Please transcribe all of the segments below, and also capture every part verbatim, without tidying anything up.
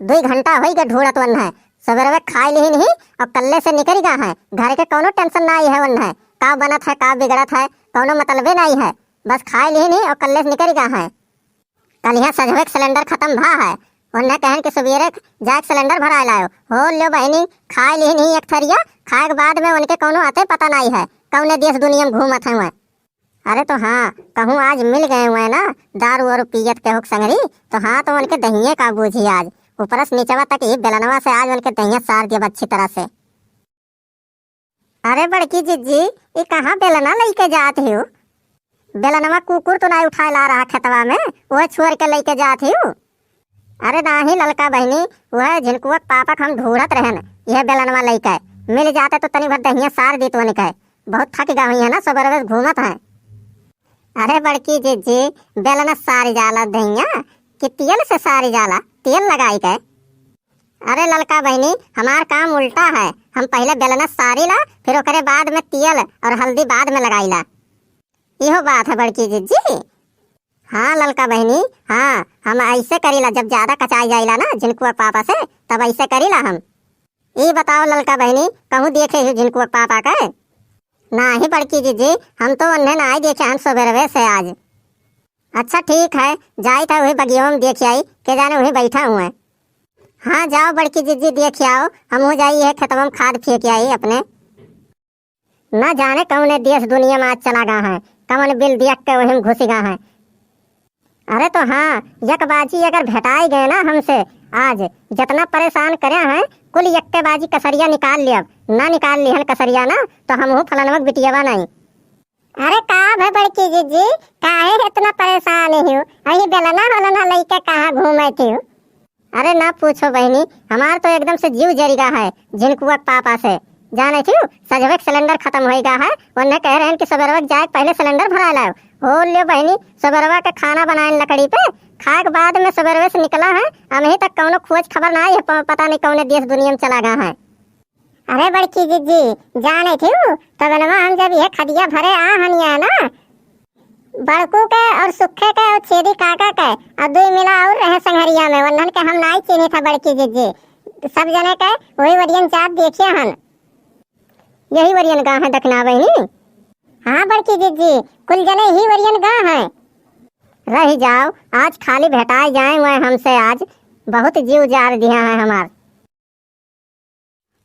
दुइ घंटा होई गए ढूंढत वन्है। सबेरवे खाइ लिहिन ही और कल्ले से निकरि गा हैं। घर के कौनो tension नाई है वन्है, का बनत है, का बिगड़त है, कौनो मतलबे नाई है। बस खाइ लिहिन ही और कल्ले से निकरि गा हैं। कलिहा सजवे के सिलेंडर खतम भा है, उन्हें कहन कि सुबेरे जाए के सिलेंडर भराए लायो। हो ल्यो बहिनी, खाइ लिहिन ही एक थरिया, खाए के बाद में उनके कौनो अते पता नाई है, कौने देश दुनिया में घूमत हैं वह। अरे तो हाँ, कहूँ आज मिल गए हुए ना दारू वारू पियत केहू के संगरी, तो हाँ, तो उनके दहिये का बूझी आज। ऊपर से निचवा तक ई बेलनवा से आज उनके दहिया सार दिया अच्छी तरह से। अरे बड़की जिज्जी, ई कहाँ बेलना लइके जात हियो? बेलनवा कुकुर तो नाई उठाए ला रहा खेतवा में, वह छोड़ के लइके जात हियो? अरे नाही ललका बहिनी, वह झिनकुआ के पापा के हम ढूंढत रहन, यह बेलनवा लइके मिल जाते तो तनी भर दहिया सार दीत वनिके। बहुत थक गा हुई है ना, सुबह रोज घूमत है। अरे बड़की जिज्जी, बेलना सारी जाला दहिया कि तेल से सारी जाला, तेल लगाई के? अरे ललका बहिनी, हमार काम उल्टा है, हम पहले बेलना सारी ला, फिर ओकरे बाद में तेल और हल्दी बाद में लगाई ला। इहो बात है बड़की जिज्जी। हाँ ललका बहिनी, हाँ, हम ऐसे करीला, जब ज्यादा कचाई जाइला ना झिनकुआ के पापा से, तब ऐसे करीला हम। ई बताओ ललका बहिनी, कहूँ देखे हो झिनकुआ के पापा के? नाही बड़की जिज्जी, हम तो उन्हें नाही देखे हन सुबेरवे से आज। अच्छा ठीक है, जाई था वही बगिया में देख आई, के जाने वहीं बैठा हुए। हाँ जाओ बड़की जिज्जी देख आओ, हम हो जाई है खेतवा में खाद फेंक आई अपने। ना जाने कौने देश दुनिया में आज चला गा है, कौन बिल दिया के वहीं घुस गा है। अरे तो हाँ, यक बाजी अगर भेटाई गए ना हमसे आज, जितना परेशान करे हैं, कुल यक्के बाजी कसरिया निकाल लियब। ना निकाल लिहन कसरिया ना, तो हमहू फलनवा के बिटियावा नहीं। अरे का भे बड़की जिज्जी, काहे इतना परेशान हो? अही बेलना होलना लइके कहाँ घूमत हो? अरे ना पूछो बहिनी, हमार तो एकदम से जीव जरि गा है झिनकुआ के पापा से। जाने थी, सजवे के सिलेंडर खतम होई गा है, उन्हें कह रहे हैं कि सबेरवा के जाए के पहले सिलेंडर भरा लाओ। हो लियो बहिनी, सबेरवा के खाना बनाए लकड़ी पे, खाए के बाद में सबेरवे से निकला है, अभी तक कौनो खोज खबर ना आई है, प-, पता नहीं कौने देश दुनिया में चला गा है। अरे बड़की जिज्जी, जाने थी, तब नवा हम जब यह खदिया भरे आ हनिया ना, बड़कू के और सुखे के और छेदी काका के और दुई मिला और रहे संघरिया में, वन्हन के हम नाई चीन्ही था बड़की जिज्जी। सब जने के वही वरियन जात देखिया हन। यही वरियन गा है दखना बहिनी? हाँ बड़की जिज्जी, कुल जने ही वरियन गा है। रह जाओ, आज खाली भेटाए जाए हुए हमसे, आज बहुत जीव जार दिया है हमार।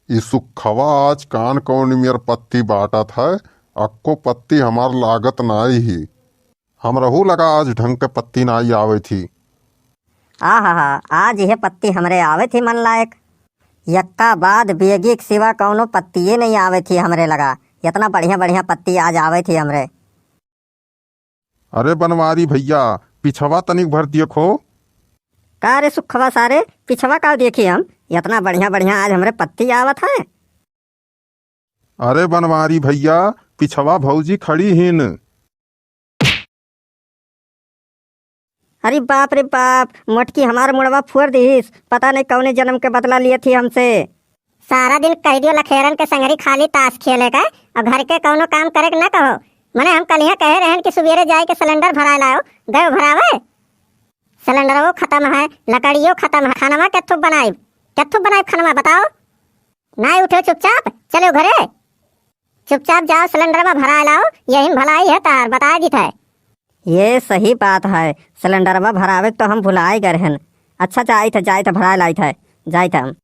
ई सुखवा आज कान कौन मेर पत्ती बाटत है, अक्को पत्ती हमार लागत नाई ही। हमरहू लगा आज ढंग के पत्ती नाई आवे थी। आहा, आज यह पत्ती हमरे आवे थी मन लायक। यक्का बाद बेगी के सिवा कौनो पत्तिये नहीं आवे थी हमरे लगा। इतना बढ़िया बढ़िया पत्ती आज आवे थी हमरे। अरे बनवारी भैया, पिछवा तनिक भर देखो। का रे सुखवा सारे, पिछवा का देखी हम? इतना बढ़िया बढ़िया आज हमरे पत्ती आवत है। अरे बनवारी भैया, पिछवा भौजी खड़ी हिन। अरे बाप रे बाप, मोटकी हमार मुड़वा फोड़ दिहिस। पता नहीं कौने जन्म के बदला लिए थी हमसे। सारा दिन कह दियो लखेरन के संगरी खाली ताश खेले का, और घर के कौनो काम करे के ना कहो। मने हम कलिया कहे रहन कि सुबेरे जाए के सिलेंडर भराए लाओ, गयो भरावे। सिलेंडरो खतम है, लकड़ियो खतम है, खानवा केथुक बनाइब, केथुक बनाइब खानवा बताओ? नाई उठो चुपचाप चलो घरे। चुपचाप जाओ सिलेंडरवा भराए लाओ, यही में भलाई है तार, बताए दित है। ये सही बात है, सिलेंडरवा भरावे के तो हम भुलाए गए रहन। अच्छा जाइत है, जाइत है, भराए लाइत है, जाइत है हम।